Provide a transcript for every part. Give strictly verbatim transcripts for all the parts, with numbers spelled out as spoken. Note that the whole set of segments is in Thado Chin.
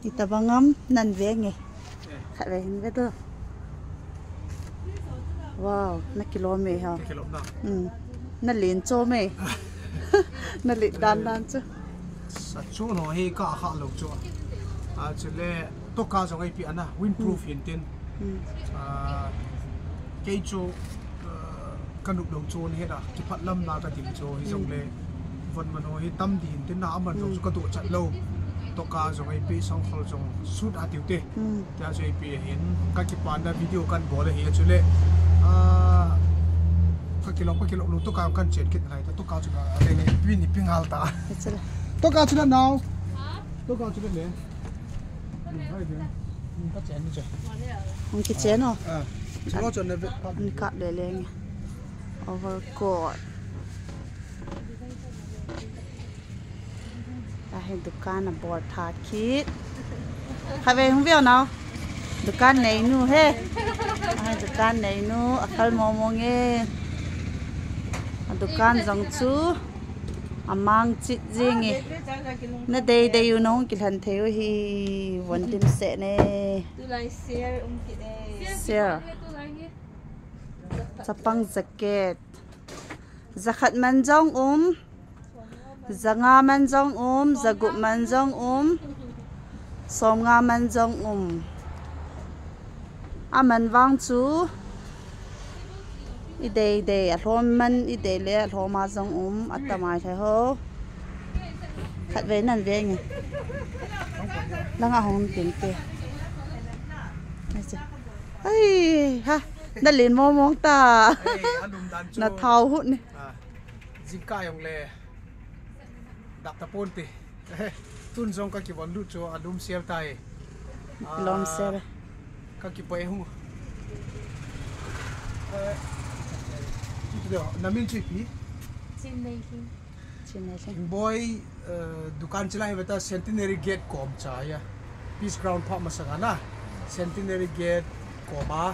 Itabang am nan ve nge. Khat ve hin ve to. Wow, na kilom e ha. Kilom na. Hmm. Na len cho me. Na len dan dan chu. Sa chu no he ka kha lo chu. A chu le to ka jong ai pi ana windproof hin tin. Hmm. A kei chu ka nup lo chu ni he da. Kiphat lam na ka tim chu hi jong le. Von man ho hi tam din tin na aman jong chu ka to chat lo. To ka jong ai pi sang khol jong sut a tiu te. Hmm. Tia chu ipi hin ka kipana video kan bol ahi a chu le. Ah, ka kilom, ka kilom lo to ka kan chen kit lai ta to ka chu ka le le pi ni pi ngal ta. Acha le. To ka chu le nau. To ka chu le le. Hai de. Ka chen ni chu. Hung kichen o. Ah. Chu lo chun na ve. Ni kap le le nge. Overcoat. Ahi dukan a bol tha kit. Khatvei hung veu nau. Dukan neinu he. Ahi dukan neinu a khal momo nge. A dukan jong chu a mang chit jing e. Na dei dei u nong kilhan thei u hi von dim se ne. Tulai share um kit e. Share. Chapang jacket. Jakhat man jong um, janga man jong um, jagup man jong um, somnga man jong um. Aman vang chu i dei dei, alhom man i dei le alhom a jong um, atamai thei ho. Khatvei nan ve nge. Langa hung tin te. Ai ha, na len mong mong ta. Ei, alum dan chu. Na thau hut ni. Ah, jingkah jong le dap ta pon te. Tun jong ka kivon lut chu alum sel tai. Lom sel. Ka kipah hung. Eh, na min chu ipi? Chin Nei Hing. Chin Nei Hing. Hingboi, eh, dukan chilai hi veta Centenary Gate kom cha ya. Peace Ground pha masanga na. Centenary Gate kom a.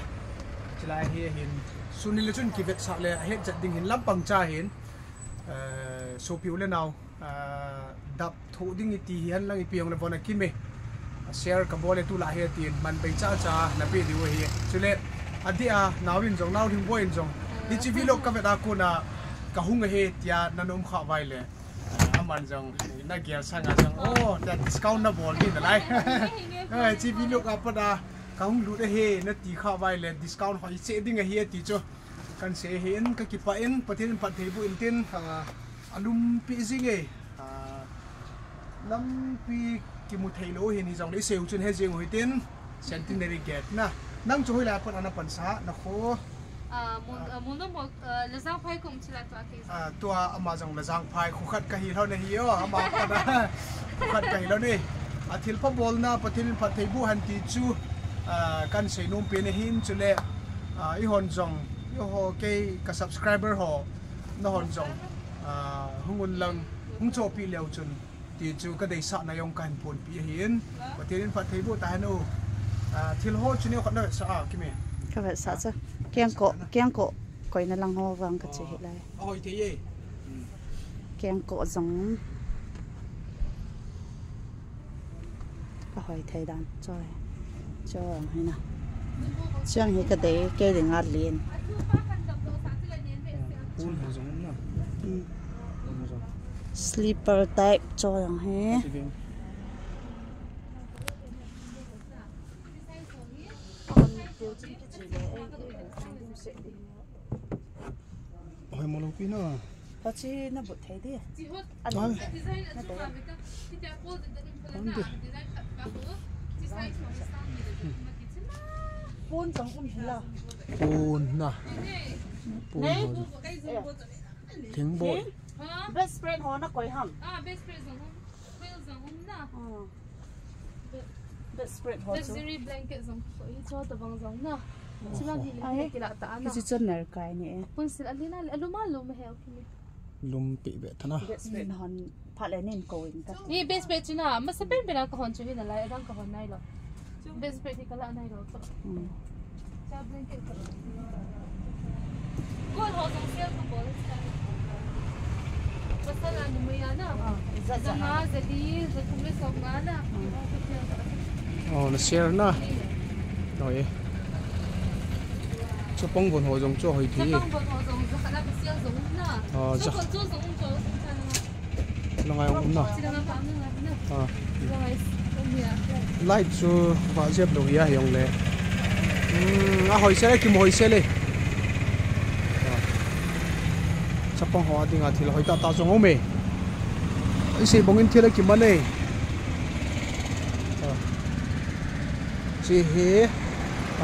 Chilai hi hin. Suni le chun kivetsah le het jat ding hin lampang cha hin. Eh, sopi u le nau. Ah, dap tho ding iti hi hen lang ipi hong le von a kim e. A share ka bol e tulai hi tin man bei cha cha na pe diu ahi. Chule, adeh a, nau in jong, nau Hingboi in jong. Hichi vlog ka vet a kona ka hung ahi tia na nom kha vai le. Ah, aman jong, na gel sang a jong. Oh, ta discount na bol ni na lai. Eh, hichi vlog a pat a ka hung lut ahi na ti kha vai le. Discount hoi che ding ahi ti chu. Kan sei hin, ka kipah in, Pathen in phatthei boh in tin, ah, alumpi jing e, ah, lampi kimu thei lou hin, hijong le i sei u chun he jing u hitin, Centenary Gate na. Nang chu hoilai a pat a na pansa, na kho. Ah, mun, ah, mun no mo, ah, Lajangphai kom chila tua ke. Ah, tua ama jong Lajangphai, khu khat ka hi lhon ahi o, ama pat a, khu khat ka hi lhon e. A thilpha bolna, Pathen in phatthei boh hen ti chu, ah, kan sei nom pen ahin chule, ah, eihon jong, eiho kei ka subscriber ho, nahon jong, ah, hung un lang, hung chohpeh leu chun, ti chu ka deisahna jong kahin phonpeh ahin, Pathen in phatthei boh tahen o, ah, thil ho chu neo khat na vetsah a, Kimi. Ka vetsah chu. Kengkoh, kengkoh, koina lang ho vang ka che hih lai. Ahoi thei e. Kengkoh jong. Ka hoi thei dan, choi. Choi, hi na. Chiang hi ka dei, kei dei nga lin. Pon ho jong um na. Hmm. Pon jong. Slipper type, choi jong hi. Hoi mo lo pi na. Pachi na but thei di. An. An. Pon jong um hi la. Pon na. Pon ho. Hingboi. Bedspread ho na koi ham. Ah, bedspread jong um. Quilt jong um na. Ah. Be-, bedspread ho chu. Luxury blanket jong ko i cho tabang jong na. Chibang hi le kila ta na. Kichi chon ner kai ni e. Pun sil ali na le, alum alum he, okay. Lum pi be thana. Bedspread hon phat le nin ko in ka. Ni bedspread chu na, masa pen pen a ka hon chu hi na lai, adang ka hon nai lo. Bedspread hi ka la nai lo to. Hmm. Cha blanket ka. Ko ho jong sale ka bol cha. Pasal a ni mo ya na. Ah, za, za. Za nga, za li, za thum le som nga na. Hmm. Ki ho ka sale ka. Oh, na share na. Hoi. Chapang von ho jong chu hoi thei. Chapang von ho jong, jakhat a ka share jong na. Oh, jakhat chu jong chu sung chan na. Lang ai um na. Sila nga pa na. Ah. Guys, um ya. Light chu va jep lou hia hiong le. Hmm, a hoi se le, kimu hoi se le. Ah. Chapang ho a dinga thil hoi tah tah jong um e. Isei bang in thil a kiman e. Chi hi,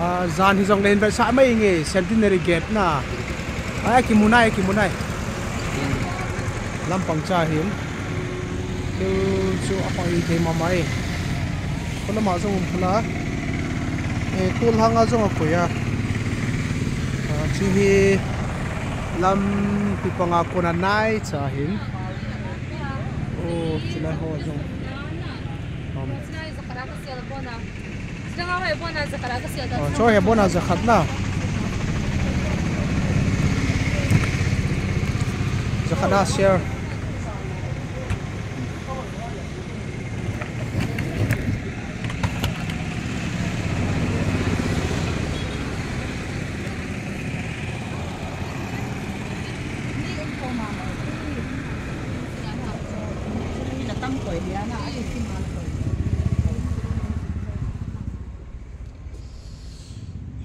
ah, jan hi jong le hin vetsah mai nge, Centenary Gate na. Ai, kimu nai, kimu nai. Lampang cha hin. Keu chu a hoi thei mama e. Kholama jong um khala. E, kol hanga jong a koi a. Ah, chi hi lampi panga kona nai cha hin. Oh, chilai ho jong. Um. Oh, cho he bona jakhat na. Jakhat na share.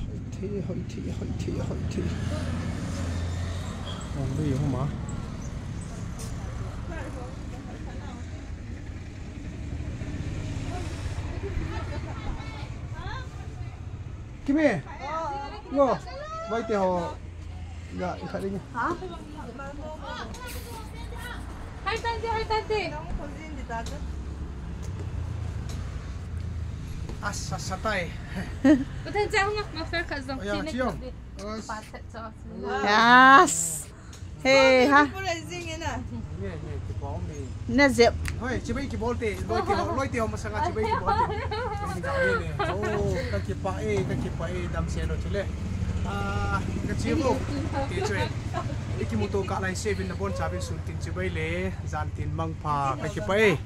Hoi thei, hoi thei, hoi thei, hoi thei. Ong bei homa. Kimi. Ngo. Vai te ho. Ya, ikhat ding. Ha? Hai tante, hai tante. Asa, satai. Pathen cha hung ma fer khat jong. Ya, chiong. Yes. Hey, ha. Na jep. Hoi, chibai kibol te, loi te ho, loi te ho masanga chibai kibol te. Oh, ka kipah e, ka kipah e, damsel o chule. Ah, ka chibai. Te chule. Ikimuto kah lai sevin nabonchauvin sun tin chibai le, jan tin mangpha, ka kipah e.